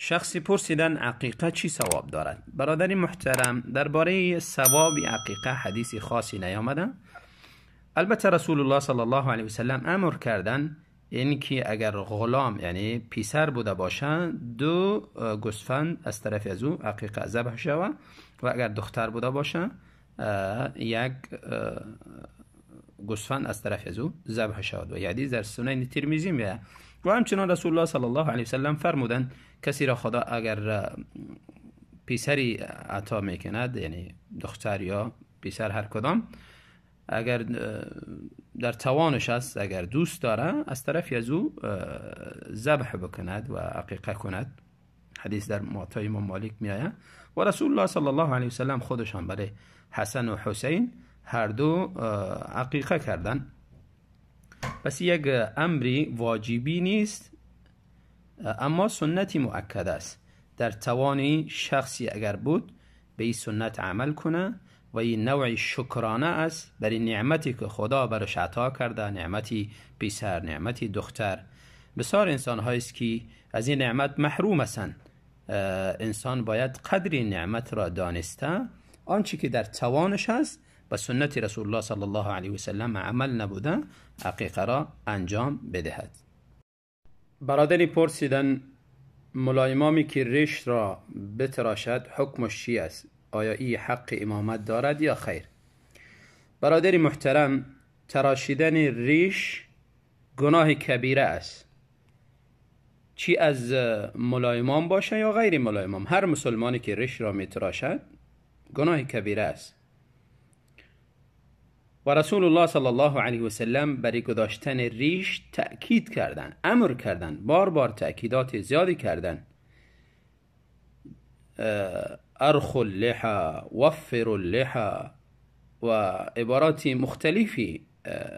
شخصی پرسیدن عقیقه چی ثواب دارد؟ برادر محترم، درباره ثواب عقیقه حدیث خاصی نیامده. البته رسول الله صلی الله علیه وسلم امر کردن این که اگر غلام یعنی پیسر بوده باشه 2 گوسفند از طرف از او عقیقه ذبح شود و اگر دختر بوده باشه 1 گوسفند از طرف از او ذبح شود و حدیث در سنن ترمذی میاد. و همچنان رسول الله صلی الله علیه وسلم فرمودند کسی را خدا اگر پیسری عطا میکند، یعنی دختر یا پیسر هر کدام، اگر در توانش است، اگر دوست داره، از طرف از او ذبح بکند و عقیقه کند. حدیث در موطا امام مالک میآید. و رسول الله صلی الله علیه وسلم خودشان برای حسن و حسین هر دو عقیقه کردن. پس یک امری واجبی نیست، اما سنتی مؤکد است. در توان شخصی اگر بود به این سنت عمل کنه و این نوع شکرانه است برای نعمتی که خدا برش عطا کرده، نعمتی پسر، نعمتی دختر. بسیار انسان هایی است که از این نعمت محروم هستند. انسان باید قدر نعمت را دانسته، آنچه که در توانش است و سنت رسول الله صلی الله علیه و سلم عمل نبوده عقیقه را انجام بدهد. برادری پرسیدن ملا امامی که ریش را بتراشد حکمش چی است؟ آیا ای حق امامت دارد یا خیر؟ برادر محترم، تراشیدن ریش گناه کبیره است، چی از ملا امام باشه یا غیر ملا امام. هر مسلمانی که ریش را میتراشد گناه کبیره است. و رسول الله صلی الله علیه و سلم برای گذاشتن ریش تأکید کردن، امر کردن، بار بار تأکیدات زیادی کردن. ارخوا اللحى، وفروا اللحى و عبارات مختلفی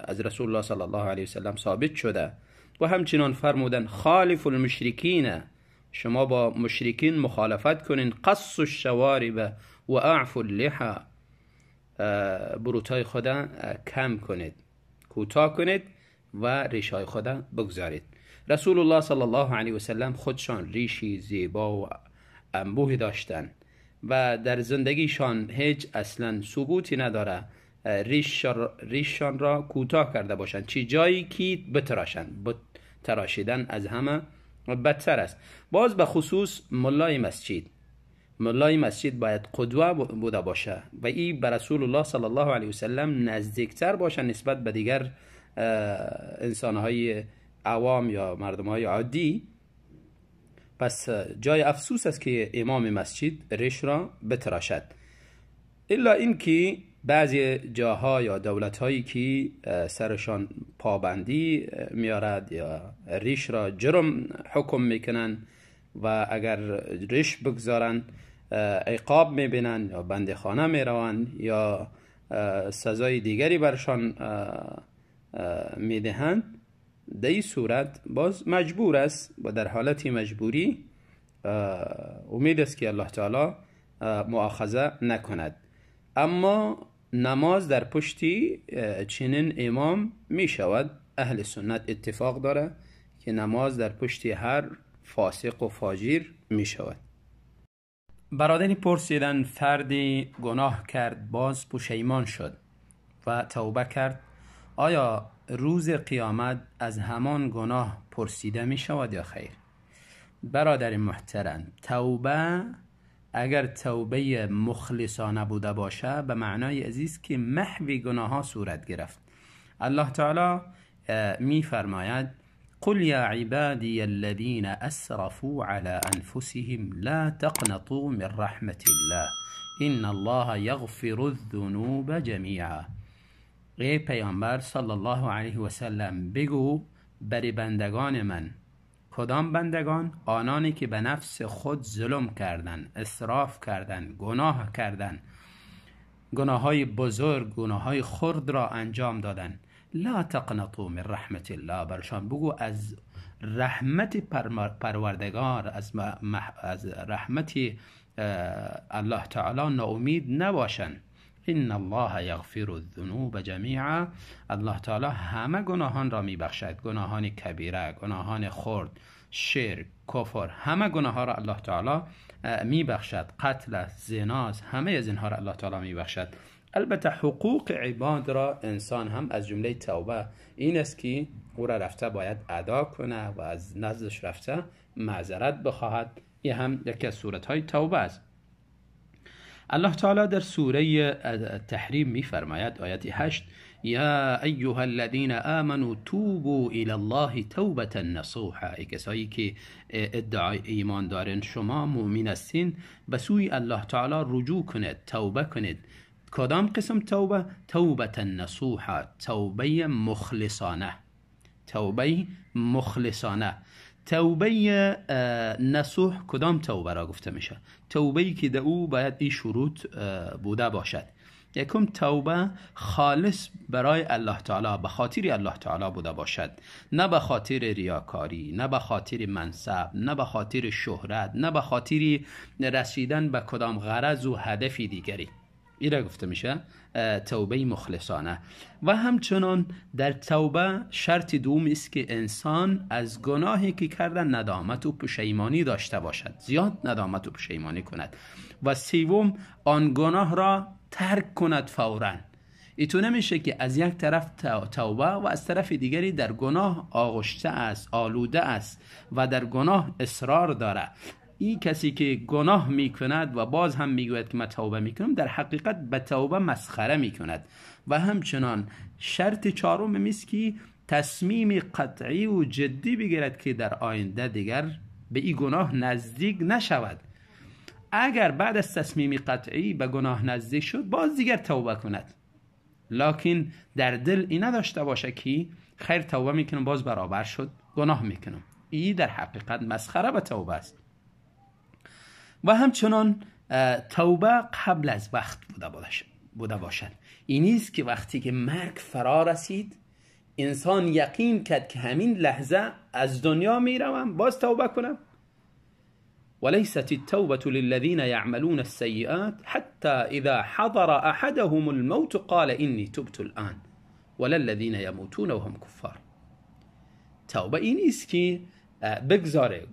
از رسول الله صلی الله علیه و سلم ثابت شده. و همچنان فرمودن خالف المشرکین، شما با مشرکین مخالفت کنین، قص الشوارب و اعفوا اللحى، بروتای خدا کم کنید، کوتاه کنید و ریشهای خدا بگذارید. رسول الله صلی الله علیه و سلم خودشان ریشی زیبا و انبوهی داشتن و در زندگیشان هیچ اصلا ثبوتی نداره ریششان را کوتاه کرده باشند، چی جایی که بتراشند. تراشیدن از همه بدتر است. باز به خصوص ملای مسجد، ملای مسجد باید قدوه بوده باشه و ای به رسول الله صلی الله علیه و سلم نزدیکتر باشه نسبت به دیگر انسانهای عوام یا مردمهای عادی. پس جای افسوس است که امام مسجد ریش را بتراشد، الا اینکه بعضی جاها یا دولت‌هایی که سرشان پابندی میارد یا ریش را جرم حکم میکنن و اگر ریش بگذارن عقاب میبینن یا بندخانه میروند یا سزای دیگری برشان میدهند، در این صورت باز مجبور است و در حالت مجبوری امید است که الله تعالی مؤاخذه نکند. اما نماز در پشتی چنین امام می شود. اهل سنت اتفاق داره که نماز در پشتی هر فاسق و فاجر می شود. برادری پرسیدن فردی گناه کرد باز پشیمان شد و توبه کرد، آیا روز قیامت از همان گناه پرسیده می شود یا خیر؟ برادر محترم، توبه اگر توبه مخلصانه بوده باشه به معنای عزیز که محو گناه ها صورت گرفت. الله تعالی می فرماید قل یا عبادی الذین اسرفوا على انفسهم لا تقنطوا من رحمت الله ان الله یغفر الذنوب جمیعا. ای پیامبر صلی الله علیه و سلم بگو بر بندگان من. کدام بندگان؟ آنانی که به نفس خود ظلم کردند، اسراف کردند، گناه کردند، گناههای بزرگ، گناههای خرد را انجام دادند. لا تقنطوا من رحمت الله، برشان بگو از رحمت پروردگار، از رحمت الله تعالی ناامید نباشند. ان الله یغفر الذنوب جمیعا، الله تعالی همه گناهان را میبخشد، گناهان کبیره، گناهان خرد، شرک، کفر، همه گناه ها را الله تعالی میبخشد. قتل است، زنا است، همه از اینها را الله تعالی میبخشد. البته حقوق عباد را انسان هم از جمله توبه این است که او را رفته باید ادا کنه و از نزدش رفته معذرت بخواهد. این هم یکی از صورتهای توبه است. الله تعالی در سوره التحریم میفرماید، آیت 8: یا ایها الذین آمنوا توبوا الی الله توبة نصوحا. ای کسایی که ادعای ایمان دارن، شما مؤمن هستین، به سوی الله تعالی رجوع کنید، توبه کنید. کدام قسم توبه؟ توبة نصوحا، توبه مخلصانه. توبه مخلصانه، توبه نصوح کدام توبه را گفته میشه؟ توبه که در او باید این شروط بوده باشد. یکم، توبه خالص برای الله تعالی، به خاطر الله تعالی بوده باشد، نه به خاطر ریاکاری، نه به خاطر منصب، نه به خاطر شهرت، نه به خاطر رسیدن به کدام غرض و هدف دیگری. این را گفته میشه توبه مخلصانه. و همچنان در توبه شرط دوم است که انسان از گناهی که کرده ندامت و پشیمانی داشته باشد، زیاد ندامت و پشیمانی کند. و سوم، آن گناه را ترک کند فورا. ایتو نمیشه که از یک طرف توبه و از طرف دیگری در گناه آغشته است، آلوده است و در گناه اصرار داره. این کسی که گناه میکند و باز هم میگوید که من توبه میکنم، در حقیقت به توبه مسخره میکند. و همچنان شرط چهارم میست که تصمیم قطعی و جدی بگیرد که در آینده دیگر به این گناه نزدیک نشود. اگر بعد از تصمیم قطعی به گناه نزدیک شد، باز دیگر توبه کند، لکن در دل این نداشته باشه که خیر توبه میکنم، باز برابر شد گناه میکنم. این در حقیقت مسخره به توبه است. و همچنان توبه قبل از وقت بوده باشد. این نیست که وقتی که مرگ فرا رسید، انسان یقین کرد که همین لحظه از دنیا میروم، باز توبه کنم. وليست التوبة للذين يعملون السيئات حتى إذا حضر أحدهم الموت قال إني تبت الآن ولا الذين يموتون وهم كفار. توبه این است که بگذاره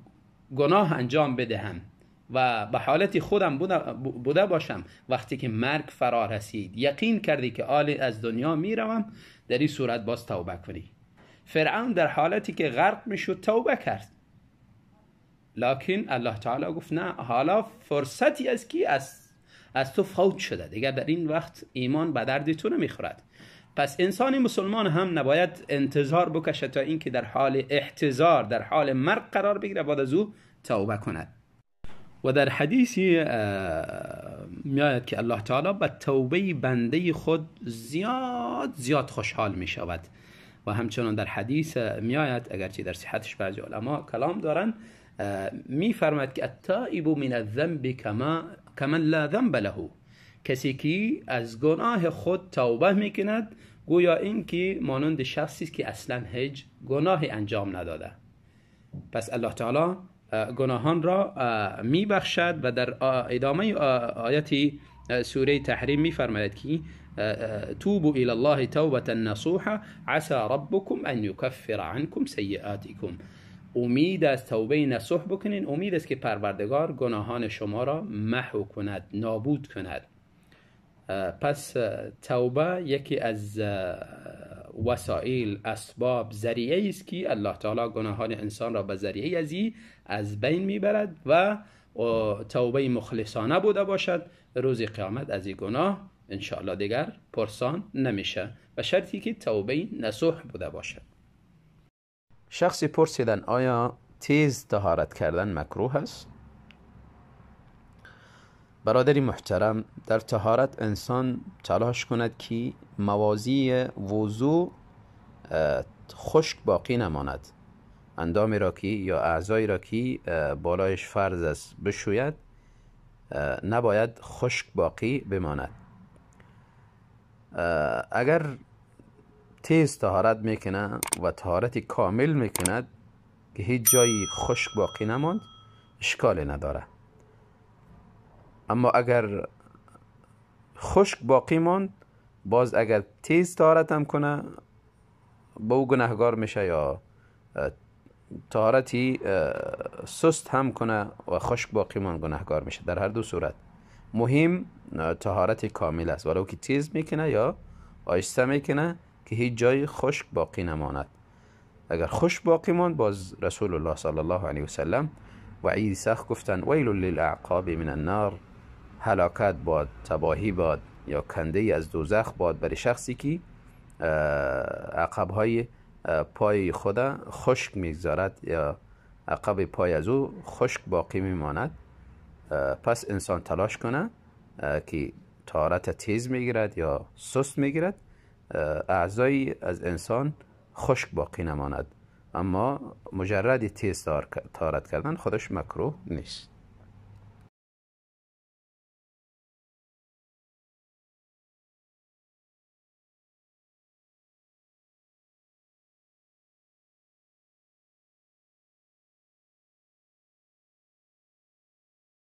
گناه انجام بدهم و به حالت خودم بوده باشم، وقتی که مرگ فرا رسید، یقین کردی که آل از دنیا میروم، در این صورت باز توبه کنی. فرعون در حالتی که غرق میشد توبه کرد، لکن الله تعالی گفت نه، حالا فرصتی است که از تو فوت شده، دیگر در این وقت ایمان به درد تو نمیخورد. پس انسان مسلمان هم نباید انتظار بکشه تا اینکه در حال احتضار، در حال مرگ قرار بگیره، بعد از او توبه کند. و در حدیثی میآید که الله تعالی به توبه بنده خود زیاد زیاد خوشحال می شود. و همچنان در حدیث میآید، اگرچه در صحتش بعضی علما کلام دارن، میفرماید که التائب من الذنب کمن لا ذنب له. کسی که از گناه خود توبه میکند، گویا این که مانند شخصی است که اصلا هیچ گناهی انجام نداده. پس الله تعالی گناهان را میبخشد. و در ادامه آیت سوره تحریم میفرماید که توبوا الى الله توبة نصوحا عسى ربكم ان يكفر عنكم سیئاتكم. امید است توبه نصوح بکنین، امید است که پروردگار گناهان شما را محو کند، نابود کند. پس توبه یکی از وسایل، اسباب، ذریعه است که الله تعالی گناهان انسان را به ذریعه ازی از بین میبرد و توبه مخلصانه بوده باشد، روز قیامت از این گناه انشاءالله دیگر پرسان نمیشه، به شرطی که توبه نصوح بوده باشد. شخصی پرسیدن آیا تیز طهارت کردن مکروه است؟ برادری محترم، در طهارت انسان تلاش کند که موازی وضو خشک باقی نماند. اندامی را که یا اعضایی را که بالایش فرض است بشوید، نباید خشک باقی بماند. اگر تیز طهارت میکنه و طهارت کامل میکند که هیچ جایی خشک باقی نماند، اشکالی نداره. اما اگر خشک باقی ماند، باز اگر تیز طهارت هم کنه، به او گناهگار میشه یا طهارتی سست هم کنه و خشک باقی مان گناهکار میشه. در هر دو صورت مهم طهارت کامل است، ولو که تیز میکنه یا آهسته میکنه که هیچ جای خشک باقی نماند. اگر خشک باقی ماند، باز رسول الله صلی الله علیه وسلم وعید سخت گفتن: ویل للاعقاب من النار، هلاکت باد، تباهی باد یا کنده از دوزخ باد برای شخصی که عقبهای پای خود خشک میگذارد یا عقب پای از او خشک باقی میماند. پس انسان تلاش کنه که طهارت تیز میگیرد یا سست میگیرد، اعضای از انسان خشک باقی نماند. اما مجرد تیز طهارت کردن خودش مکروه نیست.